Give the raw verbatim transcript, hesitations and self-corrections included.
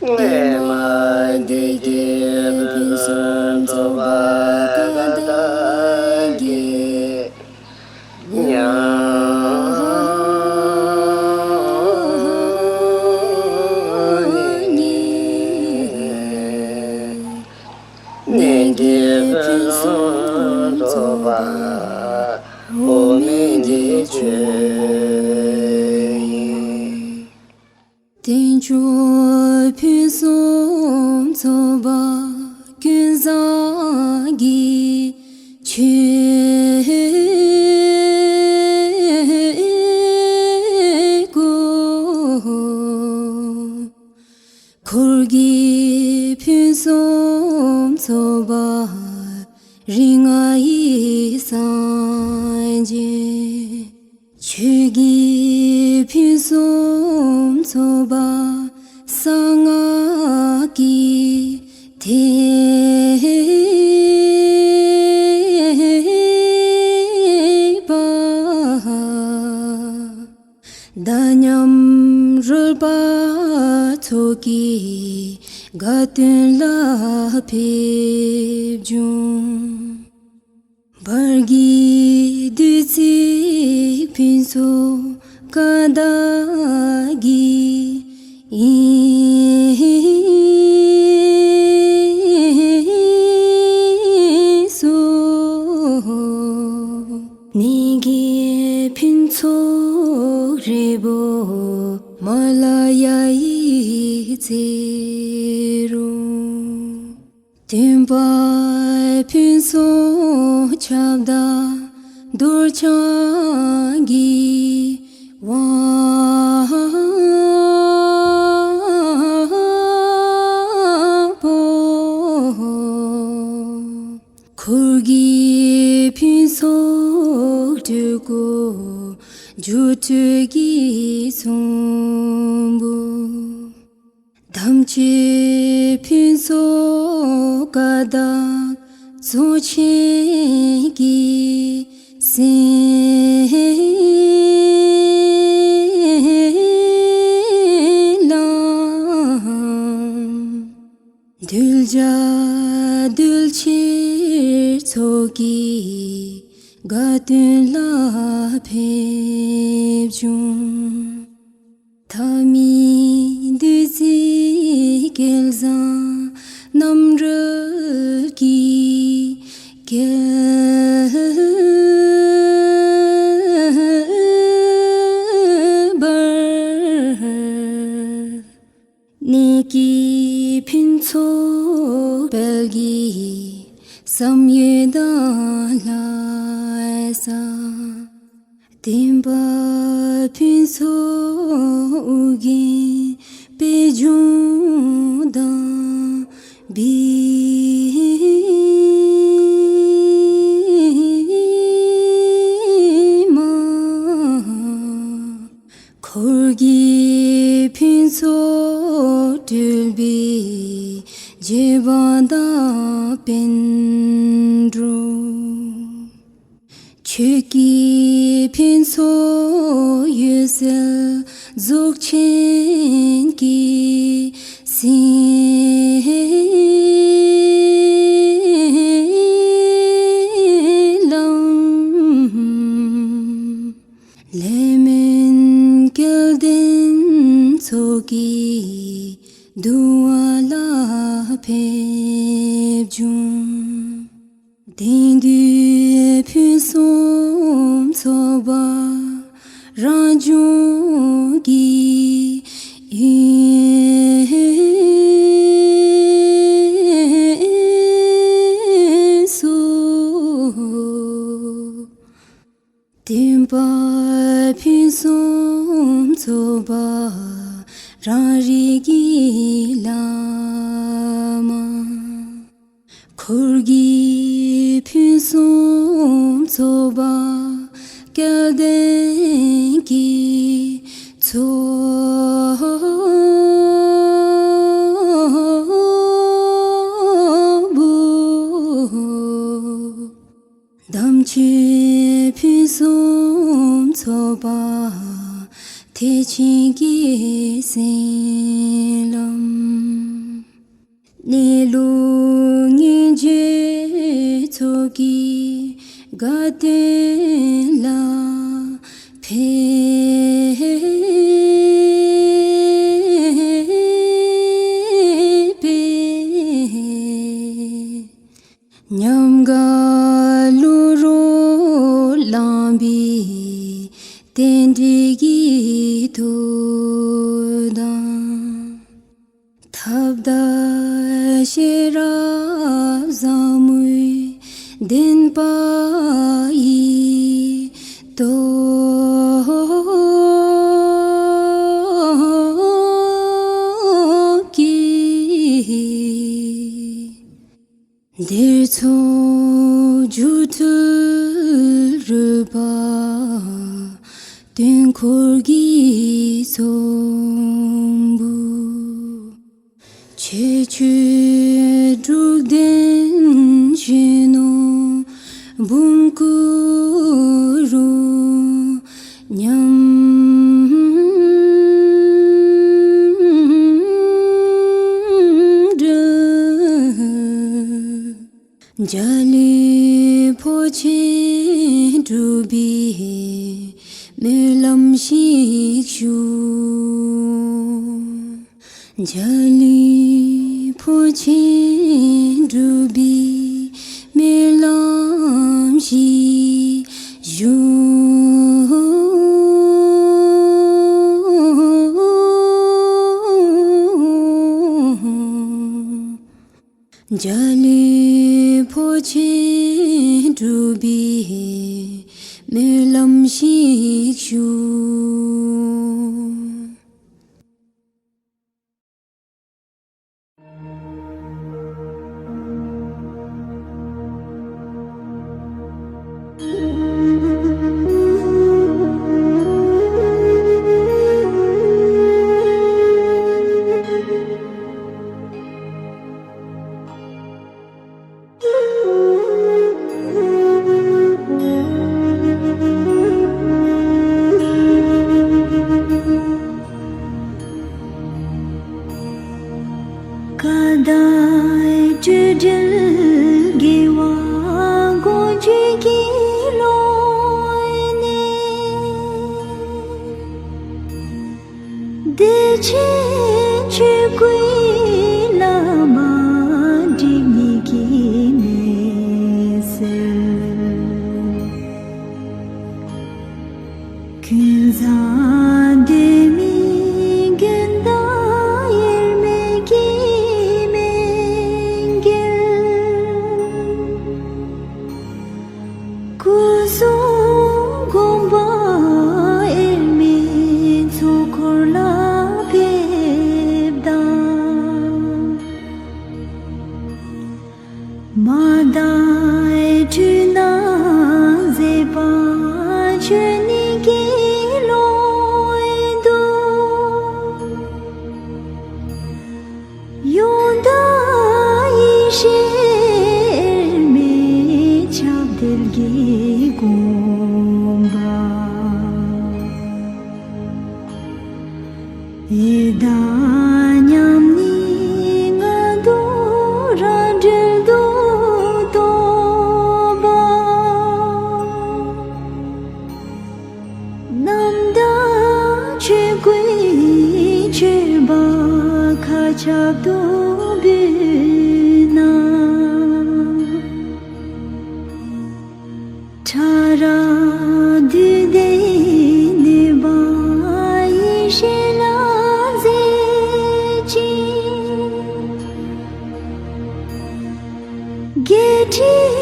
ལས་མ་འདི་ཀྱི་ཕུན་སུམ་ཚོགས་པ་གང་དག་གི་ཉམས་ལེན་གྱི་ཕུན་སུམ་ཚོགས་པ་འོག་མིན་གྱི་ཆོས་ཡིན། དལ་འབྱོར་ཕུན་སུམ་ཚོགས་པ་ཀུན་བཟང་གི་ཆོས་སྐུ། འཁོར་གྱི་ཕུན་སུམ་ཚོགས་པ་རིགས་ལྔ་ཡི་སངས་རྒྱས། ཆོས་ཀྱི་ཕུན་སུམ་ཚོགས་པ་གསང་སྔགས་ཀྱི་ཐེག་པ། དག་མཉམ་རོལ་པ་ཚོགས་ཀྱི་དགའ་སྟོན་ལ་ཕེབས་འབྱུང་། བར་གྱི་བདུད་རྩི་ཕུན་ཚོགས་ཀ་དག་གི་དབྱིངས་སུ། ནི་གི་ཕུན་ཚོགས་རི་བོ་མ་ལ་ཡ་ཡི་རྩེ་རུ། སྟོན་པ་ཕུན་ཚོགས་ཁྱབ་བདག་རྡོ་རྗེ་འཆང་གི་དབང་པོ། འཁོར་གྱི་ཕུན་ཚོགས་སྤྲུལ་སྐུ་སྒྱུ་འཕྲུལ་གྱི་ཚོམ་བུ། དམ་ཆོས་ཕུན་ཚོགས་ཀ་དག་རྫོགས་ཆེན་གྱི་སེམས་ལམ། གདུལ་བྱ་གདུལ་བྱའི་ཚོགས་ཀྱི་དགའ་སྟོན་ལ་ཕེབས་འབྱུང་། ཐ་མི་བདུད་རྩིའི་སྐལ་བཟང་རྣམ་རོལ་གྱི་སྐལ་པར། ནི་གི་ཕུན་ཚོགས་དཔལ་གྱི་བསམ་ཡས་དང་ལྷ་ས། བསྟན་པ་ཕུན་ཚོགས་ཨོ་རྒྱན་པད་འབྱུང་དང་བི་མ། འཁོར་གྱི་ཕུན་ཚོགས་སྤྲུལ་པའི་རྗེ་འབངས་དང་པཎ་གྲུབ། ཆོས་ཀྱི་ཕུན་ཚོགས་འོད་གསལ་རྫོགས་ཆེན་གྱི་སེམས་ལམ། ལས་མིན་སྐལ་ལྡན་ཚོགས་ཀྱི་འདུ་བ་ལ་ཕེབས་འབྱུང་། དེང་དུས་ཕུན་སུམ་ཚོགས་པ་རང་བྱུང་གི་དབྱིངས་སུ། སྟོན་པ་ཕུན་སུམ་ཚོགས་པ་རང་རིག་གི་བླ་མ། འཁོར་གྱི་ཕུན་སུམ་ཚོགས་པ་སྐལ་ལྡན་གྱི་ཚོགས་བུ། དམ་ཆོས་ཕུན་སུམ་ཚོགས་པ་ཐེག་ཆེན་གྱི་སེམས་ལམ། གནས་ལུགས་སྙིང་རྗེ་ཚོགས་ཀྱི་དགའ་སྟོན་ལ་ཕེབས་པའི། ཉམས་དགའ་གླུ་རོ་བླངས་པའི་རྟེན་འབྲེལ་གྱི་ཐོག་དང་། ཐབས་དང་ཤེས་རབ་ཟབ་མོའི་བདེན་པ་ཡི་སྟོབས་ཀྱིས། འདིར་འཚོགས་སྒྱུ་འཕྲུལ་རོལ་པ་སྟོན་འཁོར་གྱི་ཚོམ་བུ། ཁྱད་ཆོས་དྲུག་ལྡན་གཞོན་ནུ་འབུམ་སྐུ་རུ་ཉམས་འགྲེལ། འཇའ་ལུས་འཕོ་ཆེན་སྒྲུབ་པའི་སྨོན་ལམ་ཞིག་ཞུ། འཇའ་ལུས་འཕོ་ཆེན་སྒྲུབ་པའི་སྨོན་ལམ་ཞིག་ཞུ། འཇའ་ལུས་འཕོ་ཆེན་སྒྲུབ་པའི་སྨོན་ལམ་ཞིག་ཞུ། ཀ་དག་སྤྲོས་བྲལ་དགེ་བ་གོ་འབྱོན་གྱི་ལོ་ནས། བདེ་ཆེན་ཆོས་སྐུའི་བླ་མ་སྒྲིབ་གཉིས་ཀྱི་ནད་སེལ། ཀུན་བཟང་སྡོམ་མི་དགེ་འདུན་དབྱེར་མེད་ཀྱི་སྨན་དགེ། སྐུ་གསུམ་དགོངས་པ་དབྱེར་མེད་ཚོགས་འཁོར་ལ་ཕེབས་དང་། མ་དག་འཁྲུལ་སྣང་ཟད་པ་ཆོས་ཉིད་ཀྱི་ཀློང་དུ། ཡང་དག་ཡེ་ཤེས་དབྱེར་མེད་ཁྱབ་བརྡལ་གྱི་དགོངས་པ། ཡི་དྭགས་མཉམ་ཉིད་ལྔ་བདོ་རང་གྲོལ་དུ་རྟོགས་པ། རྣམ་དག་ཆོས་སྐུའི་མཆོད་པ་མཁའ་ཁྱབ་ཏུ་འབུལ་ན། ཕྲ་རགས་བདུད་སྡེའི་གནོད་པ་ཡེ་ཤེས་ལ་འཛིན་ཅིང་། བརྒྱད་ཁྲི་